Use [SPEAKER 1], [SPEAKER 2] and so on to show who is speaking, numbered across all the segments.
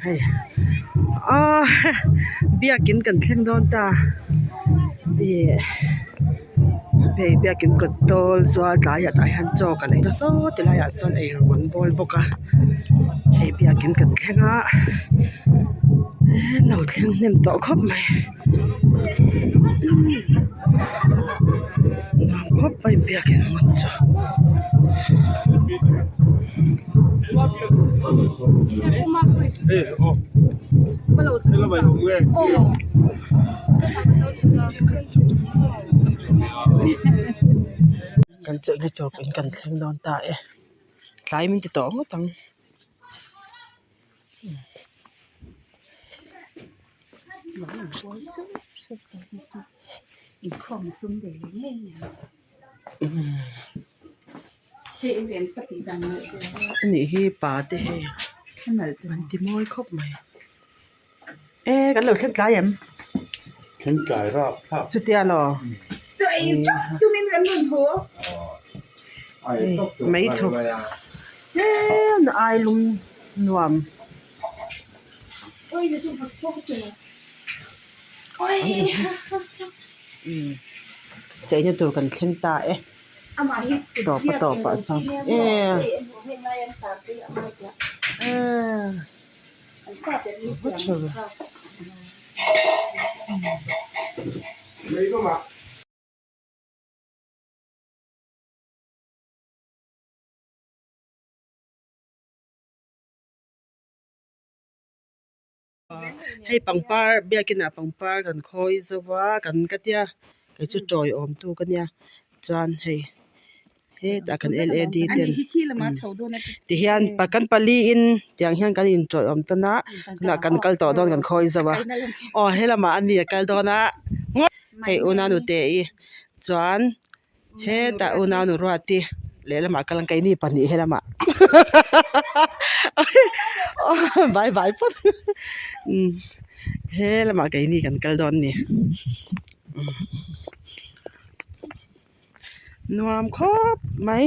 [SPEAKER 1] Hei aw biakin kan thleng dawn ta ih hei biakin kawt dawl zual tlaiah tah hian chaw kan ei ta saw ti laiah sawn eiru an bawl bawk a hei biakin kan thleng a an lo thleng hnem tawh khawp mai nuam khawp mai biakin hmun chu. Kan chawlhna tur in kan thleng dawn ta e tlai min ti tawh ngawt ang. Anih hi pa te hei an ti mawi khawp mai e kan lo thleng tlai em
[SPEAKER 2] thleng tlai rap thlak
[SPEAKER 1] chutia law mai thawk tlem ai lum nuam. Cheina tur kan thleng ta e tawp a tawp ah chuan eee Hei pangpar biakin ah pangpar kan khawi zo va kan ka tia kei chu tawi awm tu ka nia chuan hei hetah kan L A D ten tihian kan pali in tiang hian kan in tawi awm tawn a tunah kan kal tawh dawn kan khawi zo a aw helamah ani a kal dawn a hei unau nute i chuan. Hetah unau nu Ruati lehlamah kal ang keini pahnih helamah bye bye phawt umm helamah keini kan kal dawn a ni nuam khawp mai.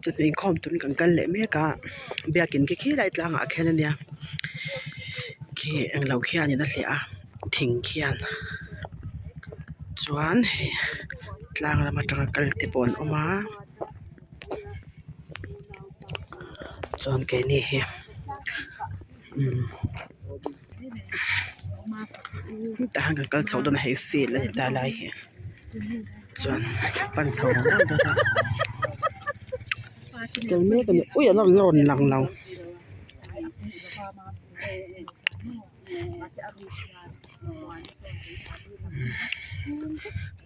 [SPEAKER 1] Chawhnu inkhawm turin kan kal leh mek a biakin khi khilai tlangah khian a nia khi englo khianin a hliah a thing khian chuan hei tlang lam atanga kal te pawh an awm a chuan keini hi umm tah hian kan kal chho dawn a hei field a ni ta lai hi. Chuan pan chho ang ang dawn a kal mek a ni ui a la rawn lang lo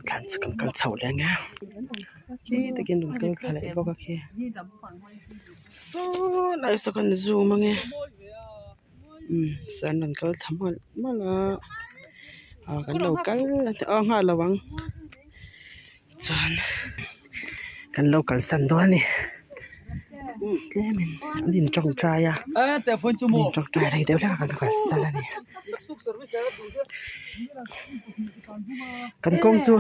[SPEAKER 1] thlan chu kan kal chho leh ang e khi takin rawn kal thla leh bawk a khi saw lai saw kan zoom ang e. Umm saw an rawn kal thla malh malh a ah kan lo kal aw nghal lo ang chuan kan lo kalsan dawn a ni tlemin an in tawngtai a an in tawngtai rei deuh hlek a kan kalsan a ni kan kawng chu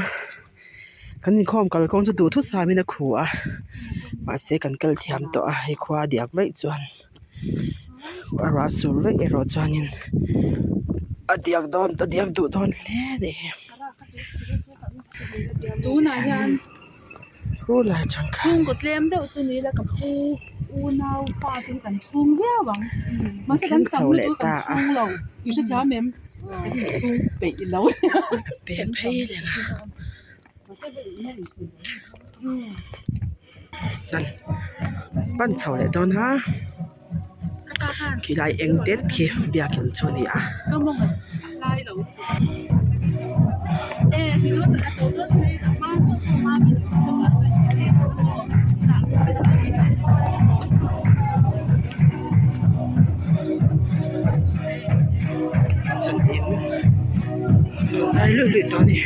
[SPEAKER 1] kan inkhawm kal kawng chu duhthusam in a khu a mahse kan kal thiam tawh a hei khua a diak vaih chuan. A ruah sur vek erawh chuanin a diak dawn a diak duh dawn hle a nih hi
[SPEAKER 3] tunah hian
[SPEAKER 1] khulai atang khan
[SPEAKER 3] chhungkaw tlem deuh chu ni ila ka pu unau pa te hi kan chhung viau ang mahse kan tam lutuk a kan chhung lo i hrethiam em kan inchhung peih lo
[SPEAKER 1] ka pen phei leh a. Pan chho leh dawn a khilai eng tet khi biakin chu a ni a. tawh a ni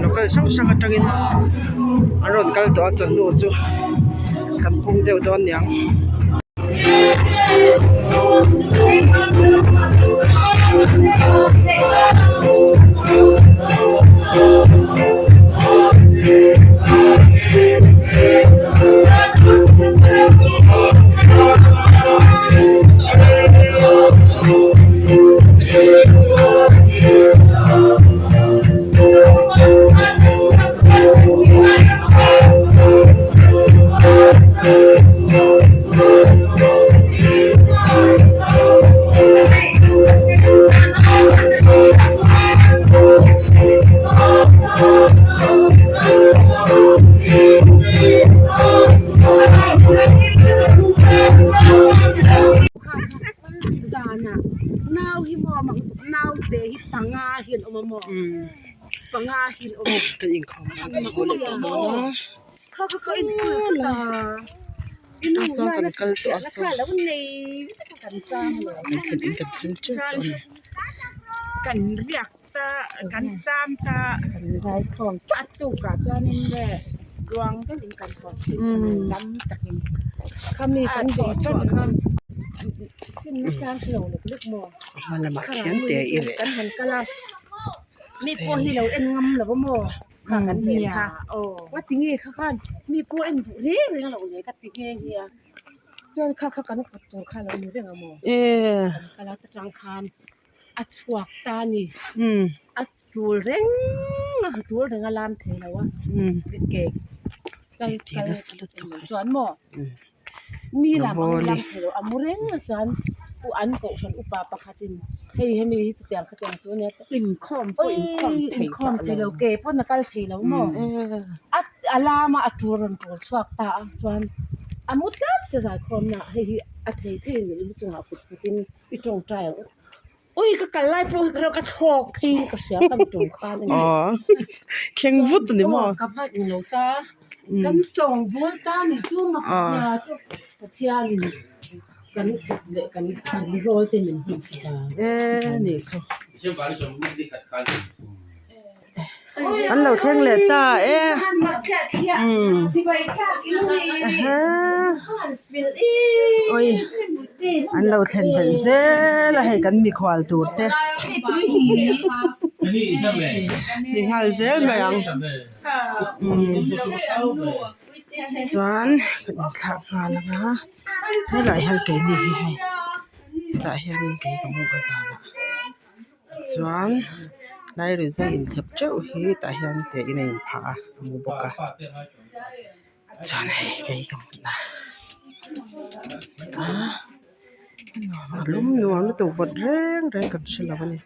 [SPEAKER 1] local hrang hrang atangin an rawn kal tawh a chawhnu chu kan pung deuh dawn niang. Kan inkhawm a kan haw leh tawh dawn a saw lai ah sawn kan kal tawh a saw kan thlen in kan thleng teuh tawh a ni. A hma lamah khian te i leh Aw thleng vut a ni maw e nih chu an lo thleng leh ta e awi an lo thlen belh zel a hei kan mikhual tur te ni nghal zel mai ang chuan kan inthlak nghal ang a helaiah hian keini hi hei tah hianin kei ka hmu a zanah. Chuan lai rizai inthlep teuh hi tah hian te in a inphah a a mu bawk a chuan hei kei ka hmu a a nuam a lum nuam lutuk vawt reng reng kan hrelo a ni.